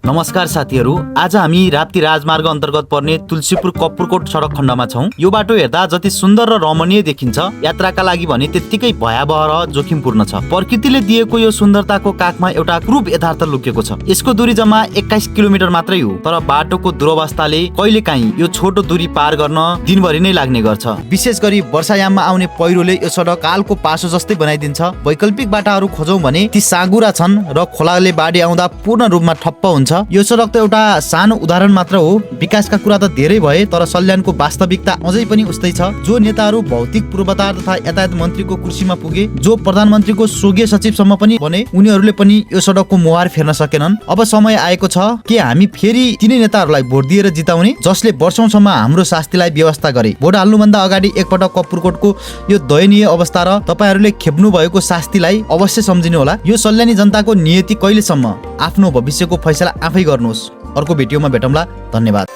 नमस्कार साथीहरू, आज हामी राप्ती राजमार्ग अन्तर्गत पर्ने तुलसीपुर कपुरकोट सडक खण्डमा छौं। यो बाटो हेर्दा जति सुन्दर र रमणीय देखिन्छ, यात्राका लागि भने त्यत्तिकै भयावह र जोखिमपूर्ण छ। प्रकृतिले दिएको यो सुन्दरताको काखमा एउटा क्रूर यथार्थ लुकेको छ। यसको दूरी जम्मा 21 किलोमिटर मात्रै हो, तर बाटोको दुरवस्थाले कहिलेकाहीँ यो छोटो दूरी पार गर्न दिनभरि नै लाग्ने गर्छ। विशेष गरी वर्षायाममा आउने पहिरोले यो सडक कालको पासो जस्तै बनाइदिन्छ। वैकल्पिक बाटाहरू खोजौं भने ती साँगुरा छन् र खोलाले बाढी आउँदा पूर्ण रूपमा ठप्प हुन्छ। यो सडक त एउटा सानो उदाहरण मात्र हो। विकासका कुरा त धेरै भए, तर सल्यानको वास्तविकता अझै पनि उस्तै छ। जो नेताहरू भौतिक पूर्वाधार तथा यातायात मन्त्रीको कुर्सीमा पुगे, जो प्रधानमन्त्रीको स्वकीय सचिवसम्म पनि बने, उनीहरूले पनि यो सडकको मुहार फेर्न सकेनन्। अब समय आएको छ कि हामी फेरि तिनै नेताहरूलाई भोट दिएर जिताउने, जसले वर्षौंसम्म हाम्रो शास्तिलाई व्यवस्था गरे। भोट हाल्नुभन्दा अगाडि एकपटक कपुरकोटको यो दयनीय अवस्था र तपाईहरूले खेप्नु भएको शास्तिलाई अवश्य सम्झिनु होला। यो सल्यानी जनताको नियति कहिलेसम्म, आफ्नो भविष्यको फैसला आफै गर्नुहोस्। अर्को भिडियोमा भेटौँला। धन्यवाद।